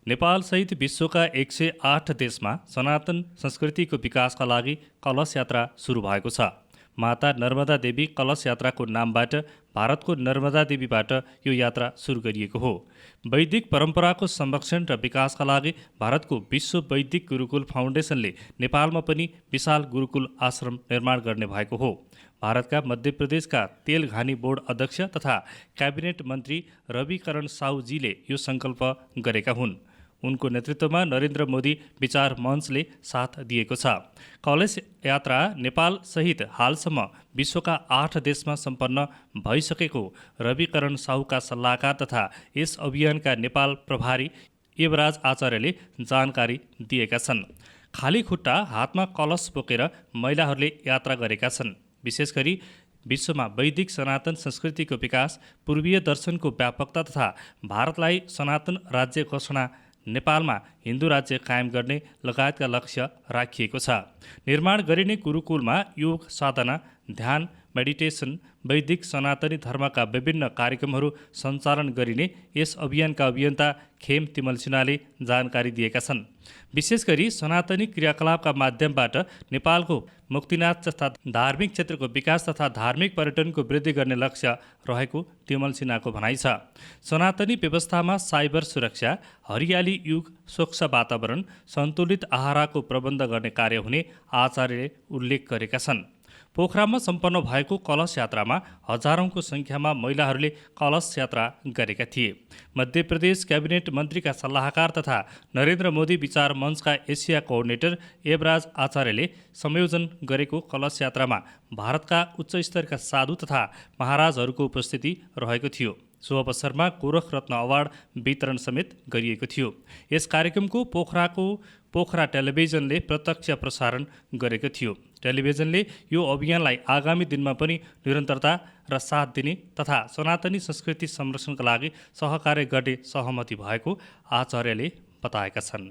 नेपालसहित विश्वका 108 देशमा सनातन संस्कृतिको विकासका लागि कलश यात्रा सुरु भएको छ। माता नर्मदा देवी कलश यात्राको नामबाट भारतको नर्मदा देवीबाट यो यात्रा सुरु गरिएको हो। वैदिक परम्पराको संरक्षण र विकासका लागि भारतको विश्व वैदिक गुरुकुल फाउन्डेसनले नेपालमा पनि विशाल गुरुकुल आश्रम निर्माण गर्ने भएको हो। भारतका मध्य प्रदेशका तेल घानी बोर्ड अध्यक्ष तथा क्याबिनेट मन्त्री रविकरण साहुजीले यो सङ्कल्प गरेका हुन्। उनको नेतृत्वमा नरेन्द्र मोदी विचार मञ्चले साथ दिएको छ। कलश यात्रा नेपाल सहित हालसम्म विश्वका 8 देशमा सम्पन्न भइसकेको रविकरण साहुका सल्लाहकार तथा यस अभियानका नेपाल प्रभारी युवराज आचार्यले जानकारी दिएका छन्। खाली खुट्टा हातमा कलश बोकेर महिलाहरूले यात्रा गरेका छन्। विशेष गरी विश्वमा वैदिक सनातन संस्कृतिको विकास, पूर्वीय दर्शनको व्यापकता तथा भारतलाई सनातन राज्य घोषणा, नेपालमा हिन्दू राज्य कायम गर्ने लगायतका लक्ष्य राखिएको छ। निर्माण गरिने गुरुकुलमा योग, साधना, ध्यान, मेडिटेसन, वैदिक सनातनी धर्मका विभिन्न कार्यक्रमहरू सञ्चालन गरिने यस अभियानका अभियन्ता खेम तिमल सिन्हाले जानकारी दिएका छन्। विशेष गरी सनातनी क्रियाकलापका माध्यमबाट नेपालको मुक्तिनाथ जस्ता धार्मिक क्षेत्रको विकास तथा धार्मिक पर्यटनको वृद्धि गर्ने लक्ष्य रहेको तिमल सिन्हाको भनाइ छ। सनातनी व्यवस्थामा साइबर सुरक्षा, हरियाली युग, स्वच्छ वातावरण, सन्तुलित आहारको प्रबन्ध गर्ने कार्य हुने आचार्यले उल्लेख गरेका छन्। पोखरामा सम्पन्न भएको कलश यात्रामा हजारौंको संख्यामा महिलाहरूले कलश यात्रा गरेका थिए। मध्य प्रदेश क्याबिनेट मन्त्रीका सल्लाहकार तथा नरेन्द्र मोदी विचार मञ्चका एसिया कोअर्डिनेटर युवराज आचार्यले संयोजन गरेको कलश यात्रामा भारतका उच्च स्तरका साधु तथा महाराजहरूको उपस्थिति रहेको थियो। सो अवसरमा गोरख रत्न अवार्ड वितरण समेत गरिएको थियो। यस कार्यक्रमको पोखरा टेलिभिजनले प्रत्यक्ष प्रसारण गरेको थियो। टेलिभिजनले यो अभियानलाई आगामी दिनमा पनि निरन्तरता र साथ दिने तथा सनातनी संस्कृति संरक्षणका लागि सहकार्य गर्ने सहमति भएको आचार्यले बताएका छन्।